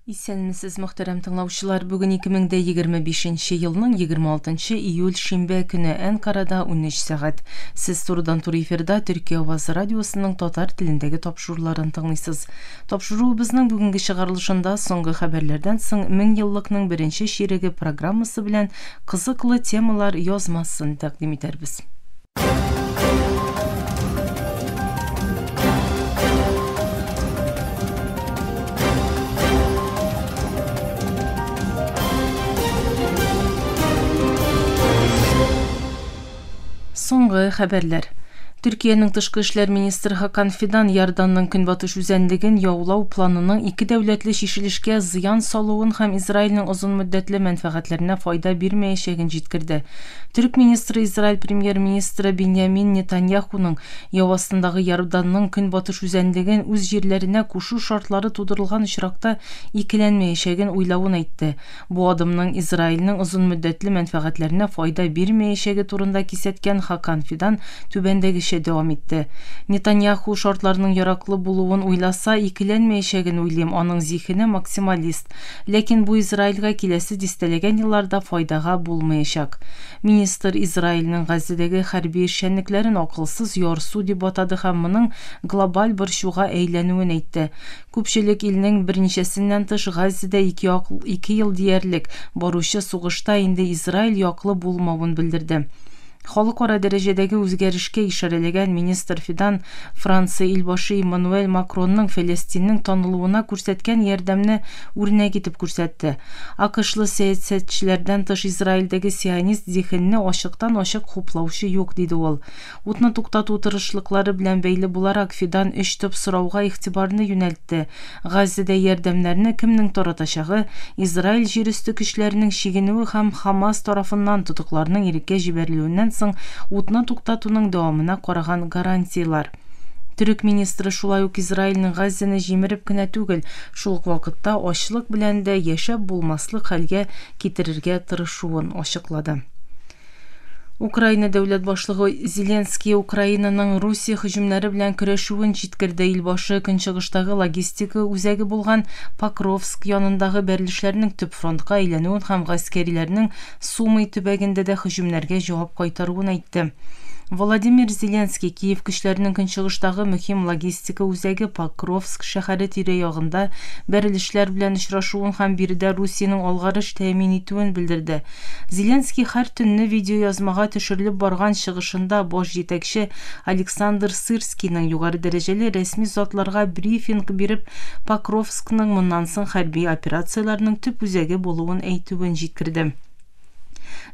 Исәнмесез, мөхтәрәм тыңлаучылар. Бүген 2025 елның 26 июль шимбә көне Әнкарада 13 сәгать. Сез турыдан-туры эфирда Төркия авазы радиосының татар телендәге тапшыруларын тыңлыйсыз. Тапшыруыбызның бүгенге чыгарылышында соңгы хәбәрләрдән соң меңьеллыкның беренче чиреге программасы белән кызыклы темалар язмасын тәкъдим итәрбез. Соңгы хәбәрләр. Төркиянең тышкы эшләр министры Хакан Фидан Иорданның көнбатыш үзәнлеген яулау планының ике дәүләтле чишелешкә зыян салуын һәм Израильнең озын мөддәтле мәнфәгатьләренә файда бирмәячәген җиткерде. Төрек министры Израиль премьер-министры Биньямин Нетаньяхуның яу астындагы Иорданның көнбатыш үзәнлеген үз җирләренә кушу шартлары тудырылган очракта икеләнмәячәген уйлавын әйтте. Бу адымның Израильнең озын мөддәтле мәнфәгатьләренә файда бирмәячәге турында кисәткән Хакан Фидан түбәндәгечә дәвам итте. Нетаньяху шартларның яраклы булуын уйласа, икеләнмәячәген уйлыйм, аның зиһене максималист. Ләкин бу Израильгә киләсе дистәләгән елларда файдага булмаячак. Министр Израильнең Газзәдәге хәрби эшчәнлекләрен акылсыз ярсу дип атады һәм моның глобаль борчуга әйләнүен әйтте. Күпчелек илнең берничәсеннән тыш Газзәдә ике ике ел диярлек баручы сугышта инде Израиль яклы булмавын белдерде. Халыкара дәрәҗәдәге үзгәрешкә ишарәләгән министр Фидан Франция илбашы Эммануэль Макронның Фәләстиннең танылуына күрсәткән ярдәмне үрнәк итеп күрсәтте. АКШлы сәясәтчеләрдән тыш Израильдәге сионист зиһенне ачыктан-ачык хуплаучы юк, диде ул. Утны туктату тырышлыклары белән бәйле буларак, Фидан өч төп сорауга игътибарны юнәлтте, Газзәдә ярдәмнәрне кемнең таратачагы, Израиль җир өсте көчләренең чигенүе һәм ХАМАС тарафыннан тотыкларның иреккә җибәрелүеннән соң утны туктатуның дәвамына караган гарантияләр. Төрек министры шулай ук Израильнең Газзәне җимереп кенә түгел, шул ук вакытта ачлык белән дә яшәп булмаслык хәлгә китерергә тырышуын ачыклады. Украина дәүләт башлыгы Зеленский Украинаның Русия һөҗүмнәре белән көрәшүен җиткерде. Илбашы көнчыгыштагы логистика үзәге булган Покровск янындагы бәрелешләрнең төп фронтка әйләнүен һәм гаскәриләрнең Сумы төбәгендә дә һөҗүмнәргә җавап кайтаруын әйтте. Владимир Зеленский Киев көчләренең көнчыгыштагы мөһим логистика үзәге Покровск шәһәре тирә-ягында бәрелешләр белән очрашуын һәм биредә Русиянең алгарыш тәэмин итүен белдерде. Зеленский һәр төнне видеоязмага төшерелеп барган чыгышында баш җитәкче Александр Сырскийның югары дәрәҗәле рәсми затларга брифинг биреп, Покровскның моннан соң хәрби операцияләрнең төп үзәге булуын әйтүен җиткерде.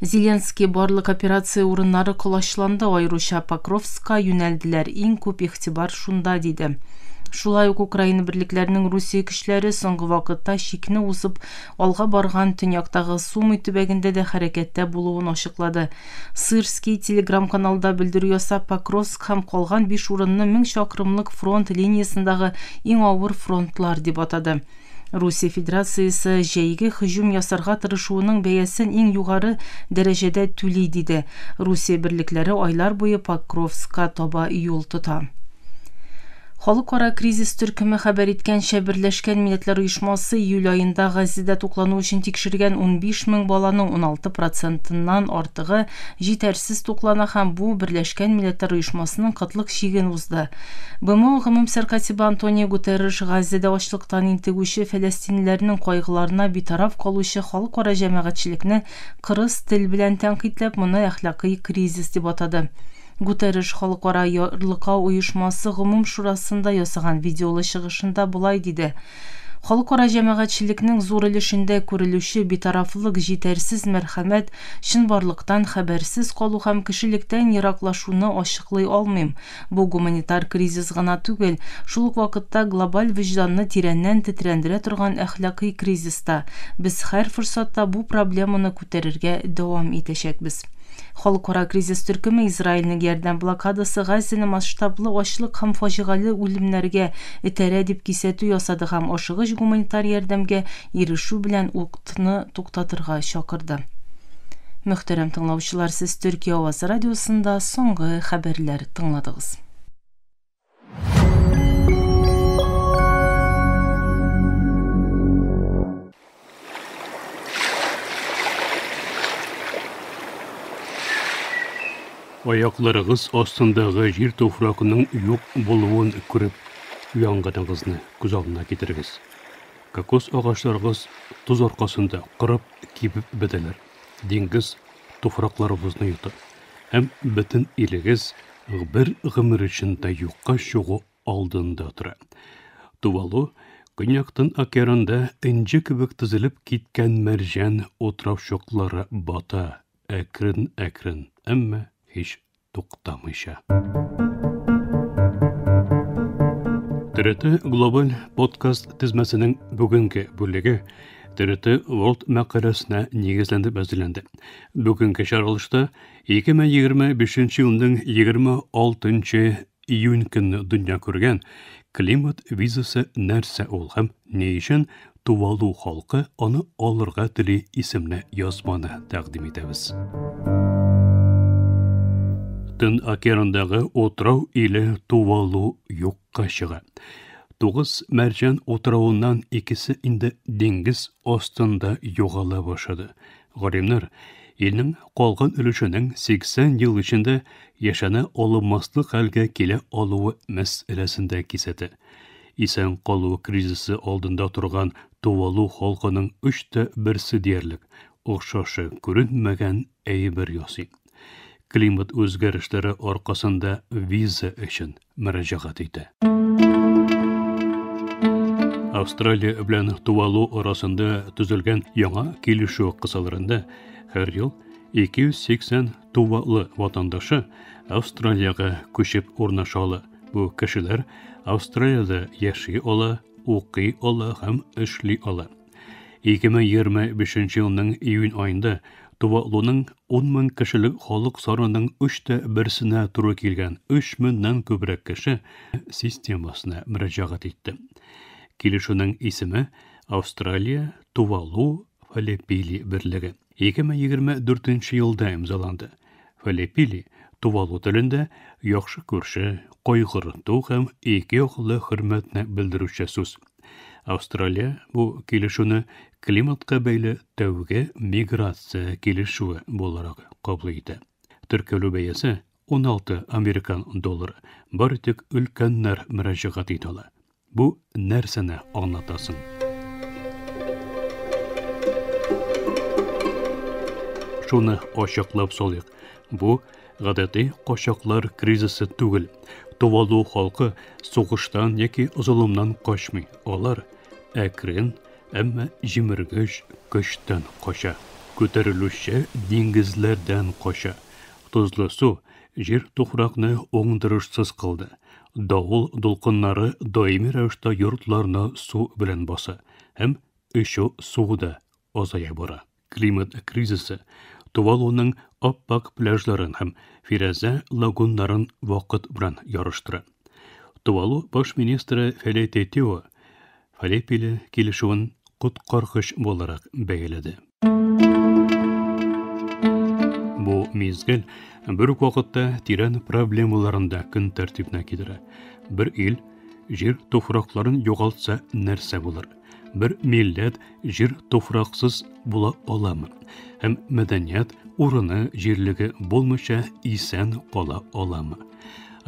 Зеленский барлык операция урыннары колачланды, аеруча Покровскка юнәлделәр, иң күп игътибар шунда, диде. Шулай ук Украина берлекләренең Русия көчләре соңгы вакытта чикне узып алга барган төньяктагы Сумы төбәгендә дә хәрәкәттә булуын ачыклады. Сырский телеграм-каналда белдерү ясап, Покровск һәм калган биш урынны 1000 чакрымлык фронт линиясендагы иң авыр фронтлар дип атады. Русия Федерациясе җәйге һөҗүм ясарга тырышуының бәясен иң югары дәрәҗәдә түли, диде. Русия берлекләре айлар буе Покровскка таба юл тота. Халыкара кризис төркеме хәбәр иткәнчә, Берләшкән Милләтләр Оешмасы июль аенда Газзәдә туклану өчен тикшергән 15 мең баланың 16 процентыннан артыгы җитәрсез туклана һәм бу Берләшкән Милләтләр Оешмасының кытлык чиген узды. БМО гомум сәркатибы Антонио Гутерреш Газзәдә ачлыктан интегүче фәләстинлеләрнең кайгыларына битараф калучы халыкара җәмәгатьчелекне кырыс тел белән тәнкыйтьләп, моны әхлакый кризис дип атады. Гутерреш Халыкара ярлыкау оешмасы гомум шурасында ясаган видеолы чыгышында болай диде, Халыкара җәмәгатьчелекнең зур өлешендә күрелүче битарафлык, җитәрсез мәрхәмәт, чынбарлыктан хәбәрсез калу һәм кешелектән ераклашуны ачыклый алмыйм. Бу гуманитар кризис гына түгел, шул ук вакытта глобаль вөҗданны тирәннән тетрәндерә торган әхлакый кризис та. Без һәр форсатта бу проблеманы күтәрергә дәвам итәчәкбез. Халыкара кризис төркеме Израильнең ярдәм блокадасы Газзәне масштаблы ачлык һәм фаҗигале үлемнәргә этәрә дип кисәтү ясады һәм ашыгыч гуманитар ярдәмгә ирешү белән утны туктатырга чакырды. Мөхтәрәм тыңлаучылар, сез Төркия авазы радиосында соңгы хәбәрләр тыңладыгыз. Аякларыгыз астындагы җир туфракның юк булуын күреп уянганыгызны күз алдына китерегез. Кокос агачларыгыз тоз аркасында корып, кибеп бетәләр. Диңгез туфракларыгызны йота. Һәм бөтен илегез бер гомер эчендә юкка чыгу алдында тора. Тувалу Көньяк Тын океанда энҗе кебек тезелеп киткән мәрҗән утраучыклары бата, әкрен-әкрен, әмма һич туктамыйча. ТРТ Глобаль подкаст тезмәсенең бүгенге бүлеге ТРТ World мәкаләсенә нигезләнеп әзерләнде. Бүгенге чыгарылышта 2025 елның 26 июнь көнне дөнья күргән климат визасы нәрсә ул һәм ни өчен Тувалу халкы аны алырга тели исемле язманы тәкъдим итәбез. Тын океандагы утрау иле Тувалу юкка чыга. Тугыз мәрҗән утравыннан икесе инде диңгез астында югала башлады. Галимнәр илнең калган өлешенең 80 ел эчендә яшәнә алынмаслык хәлгә килә алуы мәсьәләсен дә кисәтә. Исән калу кризисы алдында торган Тувалу халкының өч тә берсе диярлек охшашы күренмәгән әйбер ясый. Климат үзгәрешләре аркасында виза өчен мөрәҗәгать итә. Австралия белән Тувалу арасында төзелгән яңа килешү кысаларында һәр ел 280 тувалы ватандашы Австралиягә күчеп урнаша ала. Бу кешеләр Австралиядә яши ала, укый ала һәм эшли ала. 2025 елның июнь аенда Тувалуның 10 мең кешелек халык санының өч тә берсенә туры килгән 3 меңнән күбрәк кеше системасына мөрәҗәгать итте. Килешүнең исеме Австралия Тувалу Фалепили берлеге. 2024 елда имзаланды. Фалепили Тувалу телендә яхшы күрше, кайгырту һәм ике яклы хөрмәтне белдерүче сүз. Австралия бу килешүне климатка бәйле тәүге миграция килешүе буларак кабул итә. Теркәлү бәясе 16 американ доллары. Бары тик өлкәннәр мөрәҗәгать итә ала. Бу нәрсәне аңлата соң? Шуны ачыклап салыйк. Бу гадәти качаклар кризисы түгел. Тувалу халкы сугыштан яки золымнан качмый. Алар әкрен, әмма җимергеч көчтән кача. Күтәрелүче диңгезләрдән кача. Тозлы су җир туфракны уңдырышсыз кылды. Давыл дулкыннары даими рәвештә йортларны су белән баса һәм эчү суы да азая бара. Климат кризисы Тувалуның ап-ак пляжларын һәм фирәзә лагуннарын вакыт белән ярыштыра. Тувалу баш министры Фелете Тео Фалепиле килешүен коткаргыч буларак бәяләде. Бу мизгел бер үк вакытта тирән проблемаларын да көн тәртибенә китерә. Бер ил җир туфракларын югалтса нәрсә булыр? Бер милләт җир туфраксыз була аламы? Һәм мәдәният урыны җирлеге булмыйча исән кала аламы?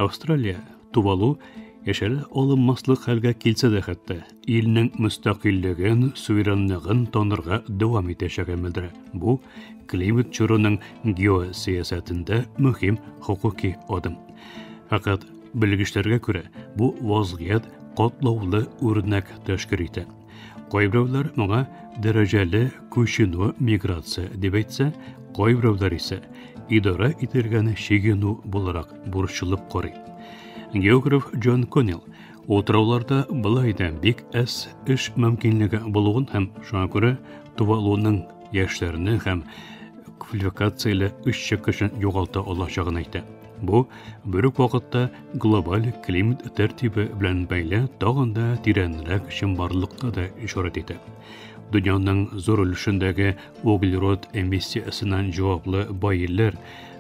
Австралия, Тувалу яшәлә алынмаслык хәлгә килсә дә хәтта илнең мөстәкыйльлеген, суверенлыгын танырга дәвам итәчәген белдерә. Бу климат чорының геосәясәтендә мөһим хокуки адым. Фәкать белгечләргә күрә, бу вазгыять катлаулы үрнәк тәшкил итә. Кайберәүләр моңа дәрәҗәле күченү миграция дип әйтсә, кайберәүләр исә идарә ителгән чигенү буларак борчылып карый. Географ Джон Коннелл утрауларда болай да бик әз эш мөмкинлеге булуын һәм шуңа күрә Тувалуның яшьләрне һәм квалификацияле эшче көчен югалта алачагын әйтә. Бу бер үк вакытта глобаль климат тәртибе белән бәйле тагын да тирәнрәк чынбарлыкка да ишарәт итә. Дөньяның зур өлешендәге углерод эмиссиясеннән җаваплы бай илләр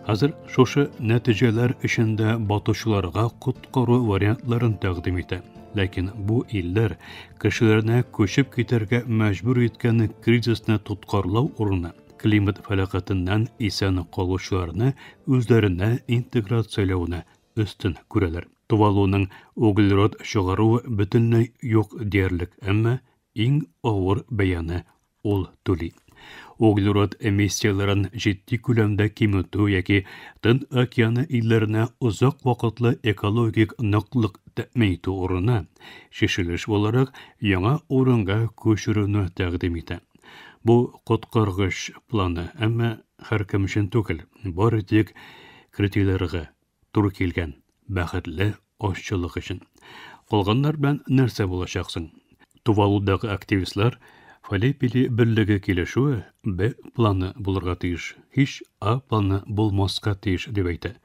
хәзер шушы нәтиҗәләр эчендә батучыларга коткару вариантларын тәкъдим итә. Ләкин бу илләр кешеләрне күчеп китәргә мәҗбүр иткән кризисны тоткарлау урынына. климат фәләкатеннән исән калучыларны үзләренә интеграцияләүне өстен күрәләр. Тувалуның углерод чыгаруы бөтенләй юк диярлек, әмма иң авыр бәяне ул түли. Углерод эмиссияләрен җитди күләмдә киметү яки Тын океаны илләренә озак вакытлы экологик ныклык тәэмин итү урынына, чишелеш буларак, яңа урынга күчерүне тәкъдим итә. Бу коткаргыч планы, әмма һәркем өчен түгел, бары тик критерийларга туры килгән бәхетле азчылык өчен. Калганнар белән нәрсә булачак соң? Тувалудагы активистлар Фалепили берлеге килешүе Б планы булырга тиеш, һич А планы булмаска тиеш дип әйтә.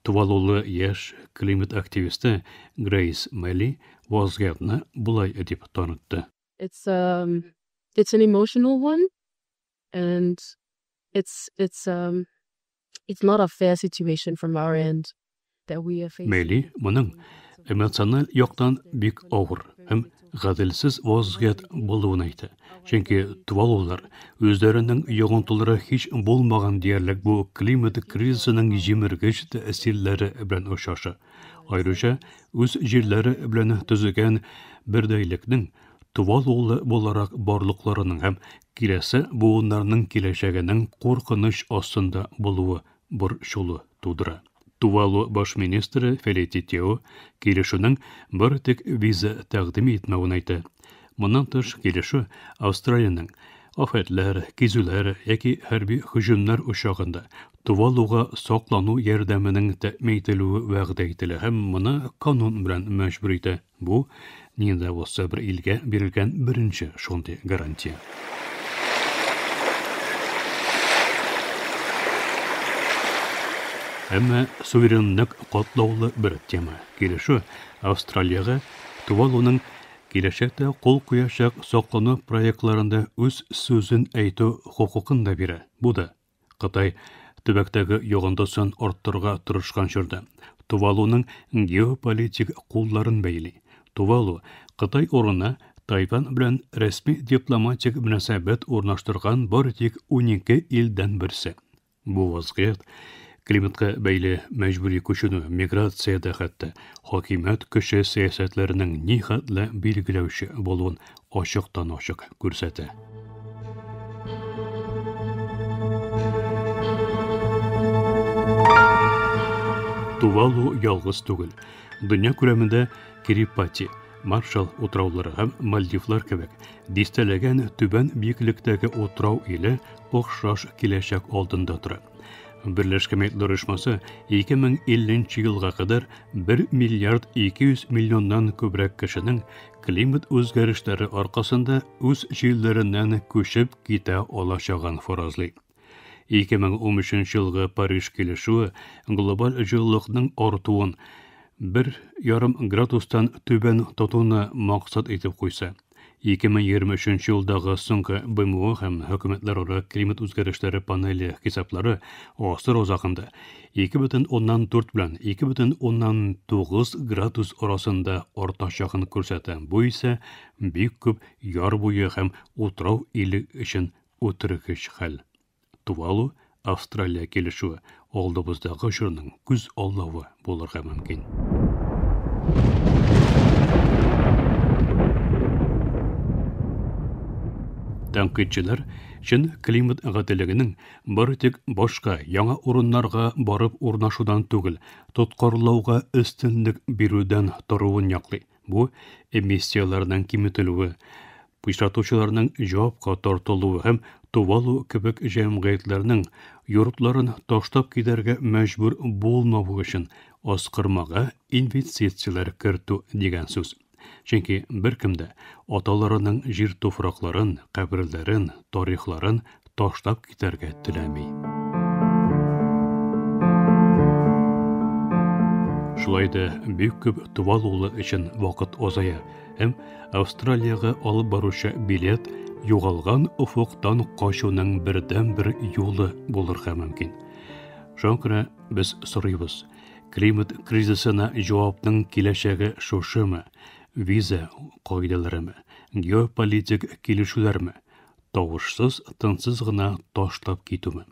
Тувалулы яшь климат активисты Грейс Мелли вазгыятьне болай дип танытты. It's um it's an emotional one and it's um it's not a fair situation from our end that we are facing. Мелли моның эмоциональ яктан бик авыр һәм гаделсез вазгыять булуын әйтә. Чөнки тувалулар үзләренең йогынтылары һич булмаган диярлек бу климат кризисының җимергеч тәэсирләре белән очраша. Аеруча үз җирләре белән төзегән бердәйлекнең Тувалулы буларак барлыкларының һәм киләсе буыннарның киләчәгенең куркыныч астында булуы борчылу тудыра. Тувалу баш министры Фелити Тео килешүнең бары тик виза тәкъдим итмәвен әйтә. Моннан тыш, килешү Австралиянең афәтләр, кизүләр яки хәрби һөҗүмнәр очрагында Тувалуга саклану ярдәменең тәэмин ителүе вәгъдә ителә һәм моны канун белән мәҗбүр итә. Бу, нинди дә булса бер илгә бирелгән беренче шундый гарантия. Әмма суверенлык катлаулы бер тема. Килешү Австралиягә Тувалуның киләчәктә кул куячак саклану проектларында үз сүзен әйтү хокукын да бирә. Бу да Кытай төбәктәге йогынтысын арттырырга тырышкан чорда Тувалуның геополитик кулларын бәйли. Тувалу Кытай урынына Тайвань белән рәсми дипломатик мөнәсәбәт урнаштырган бары тик 12 илдән берсе. Бу вазгыять климатка бәйле мәҗбүри күченү, миграциядә хәтта хакимият көче сәясәтләренең нихәтле билгеләүче булуын ачыктан-ачык күрсәтә. Тувалу ялгыз түгел. Дөнья күләмендә Кирибати, Маршалл утраулары һәм Мальдивлар кебек дистәләгән түбән биеклектәге утрау иле охшаш киләчәк алдында тора. Берләшкән Милләтләр Оешмасы 2050 елга кадәр 1 миллиард 200 миллионнан күбрәк кешенең климат үзгәрешләре аркасында үз җирләреннән күчеп китә алачагын фаразлый. 2013 елгы Париж килешүе глобаль җылылыкның артуын 1,5 градустан түбән тотуны максат итеп куйса, 2023 елдагы соңгы БМО һәм Хөкүмәтләрара климат үзгәрешләре панеле хисаплары гасыр азагында 2,4 белән 2,9 градус арасында артачагын күрсәтә. Бу исә бик күп яр буе һәм утрау иле өчен үтергеч хәл. Тувалу Австралия килешүе алдыбыздагы чорның күз аллавы булырга мөмкин. Тәнкыйтьчеләр чын климат гаделлегенең бары тик башка яңа урыннарга барып урнашудан түгел, тоткарлауга өстенлек бирүдән торуын яклый. Бу эмиссияләрнең киметелүе, пычратучыларның җавапка тартылуы һәм Тувалу кебек җәмгыятьләрнең йортларын ташлап китәргә мәҗбүр булмавы өчен аскырмага инвестицияләр кертү дигән сүз. Чөнки беркем дә аталарының җир туфракларын, каберләрен, тарихларын ташлап китәргә теләми. Шулай да бик күп тувалулы өчен вакыт азая һәм Австралиягә алып баручы билет югалган офыктан качуның бердәнбер юлы булырга мөмкин. Шуңа күрә без сорыйбыз, климат кризисына җавапның киләчәге шушымы, виза кагыйдәләреме, геополитик килешүләрме? тавышсыз, тынсыз гына ташлап китүме?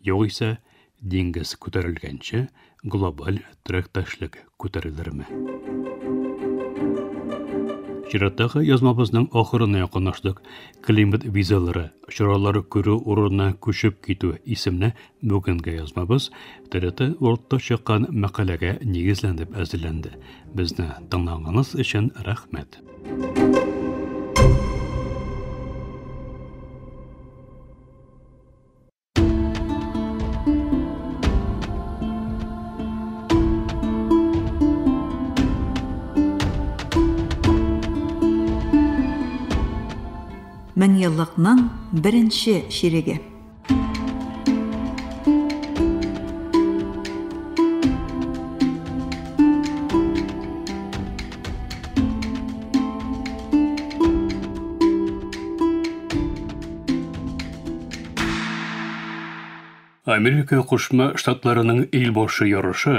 Югыйсә, диңгез күтәрелгәнче, глобаль терәктәшлек күтәрелерме? Чираттагы язмабызның ахырына якынлаштык. Климат визалары, чаралар күрү урынына күчеп китү исемле бүгенге язмабыз ТРТ Worldта чыккан мәкаләгә нигезләнеп әзерләнде. Безне тыңлаганыгыз өчен рәхмәт. Меңьеллыкның беренче чиреге. Америка Кушма Штатларының ил башы ярышы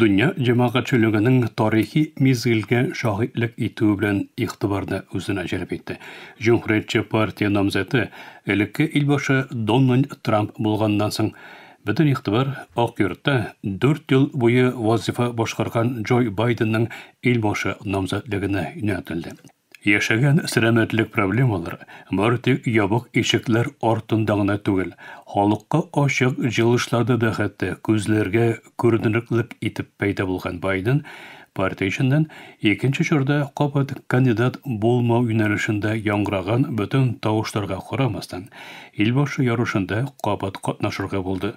дөнья җәмәгатьчелегенең тарихи мизгелгә шаһитлек итүе белән игътибарны үзенә җәлеп итте. Җөмһүриятче партия намзәте элекке илбашы Дональд Трамп булганнан соң бөтен игътибар Ак йортта 4 ел буе вазифа башкарган Джо Байденның илбашы намзәтлегенә юнәлтелде. Яшәгән сәламәтлек проблемалары бары тик ябык ишекләр артында гына түгел, халыкка ачык җыелышларда да хәтта күзләргә күренерлек итеп пәйда булган Байден партия эченнән икенче чорда кабат кандидат булмау юнәлешендә яңгыраган бөтен тавышларга карамастан, илбашы ярышында кабат катнашырга булды.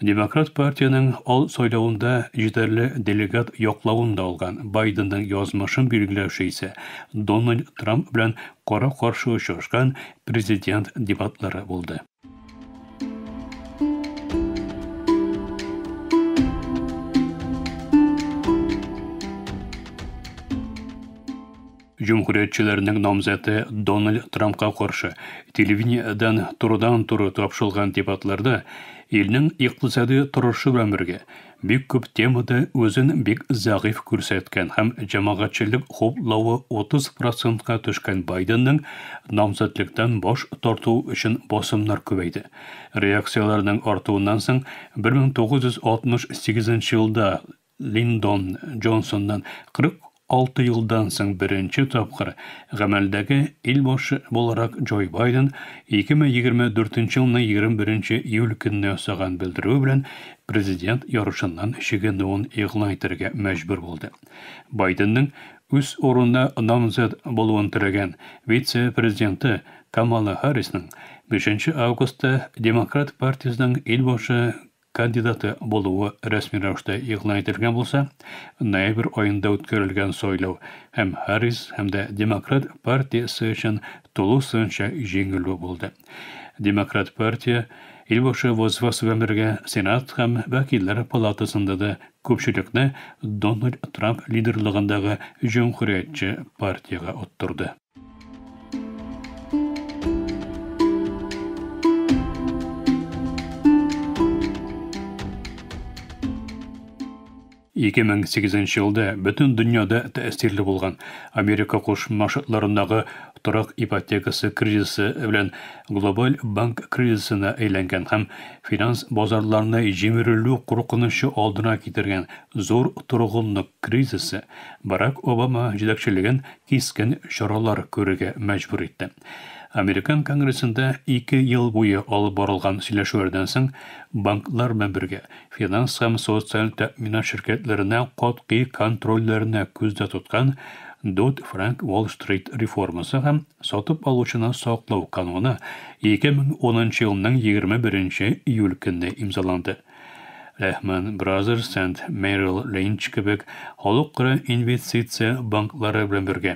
Демократ партиянең ал сайлавында җитәрле делегат яклавын да алган Байденның язмышын билгеләүче исә Дональд Трамп белән кара-каршы очрашкан президент дебатлары булды. Җөмһүриятчеләрнең намзәте Дональд Трампка каршы телевидениедән турыдан-туры тапшырылган дебатларда илнең икътисади торышы белән бергә бик күп темада үзен бик зәгыйфь күрсәткән һәм җәмәгатьчелек хуплавы 30%ка төшкән Байденның намзәтлектән баш тарту өчен басымнар күбәйде. Реакцияләрнең артуыннан соң 1968 елда Линдон Джонсоннан 46 елдан соң беренче тапкыр гамәлдәге илбашы буларак Джо Байден 2024 елның 21 июль көнне ясаган белдерүе белән президент ярышыннан чигенүен игълан итәргә мәҗбүр булды. Байденның үз урынына намзәт булуын теләгән вице-президенты Камала Харрисның 5 августта Демократ партиясенең илбашы кандидаты булуы рәсми рәвештә игълан ителгән булса, ноябрь аенда үткәрелгән сайлау һәм Харрис һәм дә Демократ партиясе өчен тулысынча җиңелү булды. Демократ партия илбашы вазифасы белән бергә Сенат һәм Вәкилләр палатасында да күпчелекне Дональд Трамп лидерлыгындагы Җөмһүриятче партиягә оттырды. 2008 елда бөтен дөньяда тәэсирле булган Америка Кушма Штатларындагы торак ипотекасы кризисы белән глобаль банк кризисына әйләнгән һәм финанс базарларына җимерелү куркынычы алдына китергән зур торгынлык кризисы Барак Обама җитәкчелеген кискен чаралар күрергә мәҗбүр итте. Американ Конгрессында 2 ел буе алып барылган сөйләшүләрдән соң банклар белән бергә финанс һәм социаль тәэминат ширкәтләренә катгый контрольләренә күздә тоткан Дод-Франк Уолл-стрит реформасы һәм сатып алучыны саклау кануны 2010 елның 21 июль көнне имзаланды. Lehman Brothers and Merrill Lynch кебек халыкара инвестиция банклары белән бергә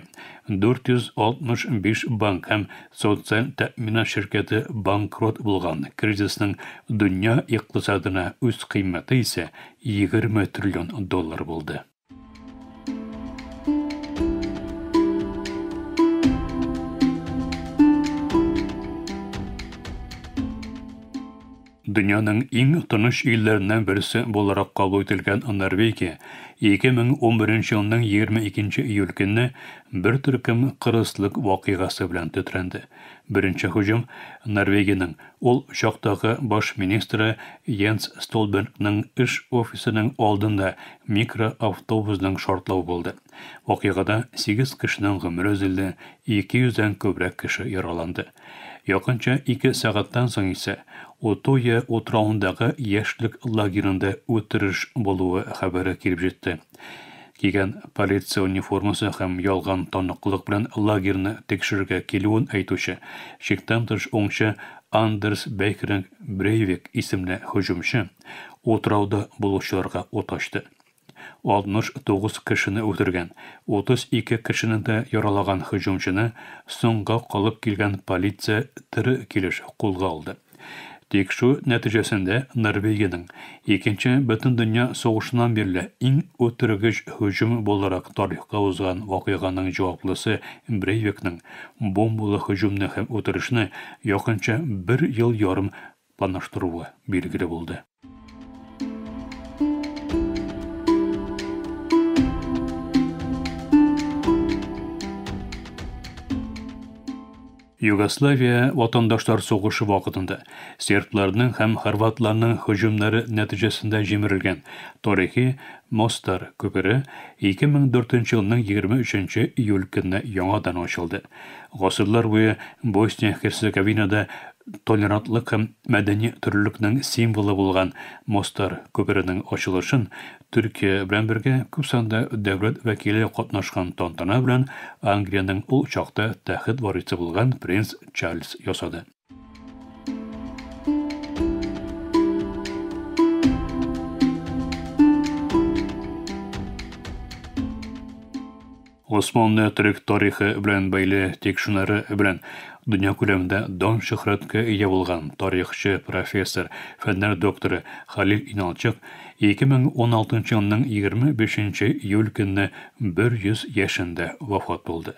465 банк һәм социаль тәэминат ширкәте банкрот булган кризисның дөнья икътисадына үз кыйммәте исә 20 триллион доллар булды. Дөньяның иң тыныч илләреннән берсе буларак кабул ителгән Норвегия 2011 елның 22 июль көнне бер төркем кырыслык вакыйгасы белән тетрәнде. Беренче һөҗүм Норвегиянең ул чактагы баш министры Йенс Столтенбергның эш офисының алдында микроавтобусның шартлавы булды. Вакыйгада 8 кешенең гомере өзелде, 200 дән күбрәк кеше яраланды. Якынча 2 сәгатьтән соң исә Утойя утравындагы яшьлек лагерында үтереш булуы хәбәре килеп җитте. Кигән полиция униформасы һәм ялган таныклык белән лагерьны тикшерергә килүен әйтүче чиктән тыш уңчы Андерс Бейкеринг Брейвик исемле һөҗүмче утрауда булучыларга ут ачты. 69 кешене үтергән, 32 кешене дә яралаган һөҗүмчене соңга калып килгән полиция тере килеш кулга алды. Тикшерү нәтиҗәсендә Норвегиянең Икенче бөтендөнья сугышыннан бирле иң үтергеч һөҗүм буларак тарихка узган вакыйганың җаваплысы Брейвикның бомбалы һөҗүмне һәм үтерешне якынча бер ел ярым планлаштыруы билгеле булды. Югославия ватандашлар сугышы вакытында сербларның һәм хорватларның һөҗүмнәре нәтиҗәсендә җимерелгән тарихи Мостар күпере 2004 елның 23 июль көнне яңадан ачылды. Гасырлар буе Босния-Һерцеговинада толерантлык һәм мәдәни төрлелекнең символы булган Мостар күперенең ачылышын Төркия белән бергә күп санда дәүләт вәкиле катнашкан тантана белән Англиянең ул чакта тәхет варисы булган принц Чарльз ясады. Османлы төрек тарихы белән бәйле тикшерүләре белән дөнья күләмендә дан шөһрәткә ия булган тарихчы, профессор, фәннәр докторы Халил Иналчык 2016 елның 25 июль көнне 100 яшендә вафат булды.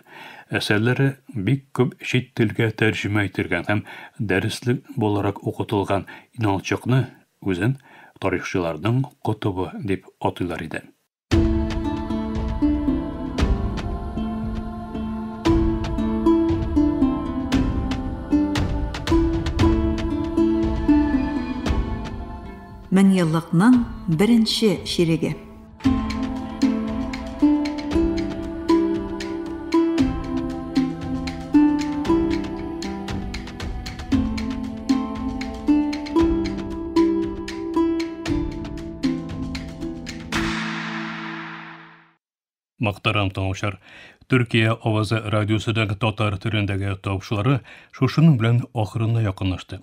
Әсәрләре бик күп чит телгә тәрҗемә ителгән һәм дәреслек буларак укытылган Иналчыкны үзен тарихчыларның котыбы дип атыйлар иде. Меңьеллыкның беренче чиреге. Мөхтәрәм тыңлаучылар, Төркия авазы радиосының татар телендәге тапшырулары шушының белән ахырына якынлашты.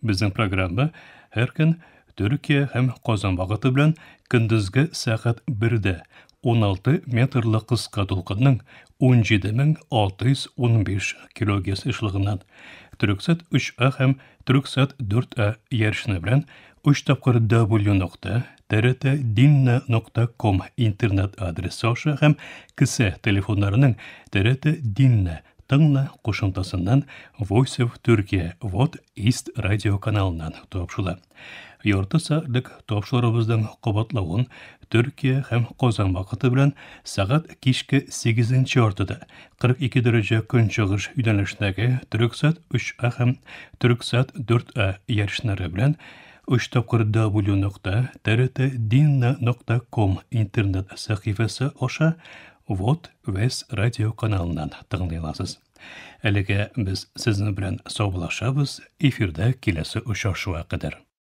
Безнең программа һәр көн Төркия һәм Казан вакыты белән көндезге сәгать 1дә 16 метрлы кыска дулкынның 17615 килогерц ешлыгыннан Төрксат 3А һәм Төрксат 4А ярышны белән 3 тапкыр W нокта trtdinne.com интернет адресы аша һәм кесә телефоннарының TRT Dinle тыңла кушымтасыннан Voice of Turkey Вот East радио каналыннан тапшыла. Ярты сәгатьлек тапшырубызның кабатлавын Төркия һәм Казан вакыты белән сәгать кичке 8 яртыда 42 дәрәҗә көнчыгыш юнәлешендәге Төрксат 3А һәм Төрксат 4А ярышлары белән 3 тапкыр W нокта trtdinna.com интернет сәхифәсе аша Вот Вес радио каналыннан тыңлый аласыз. Әлегә без сезнең белән саубуллашабыз, эфирдә киләсе очрашуга кадәр.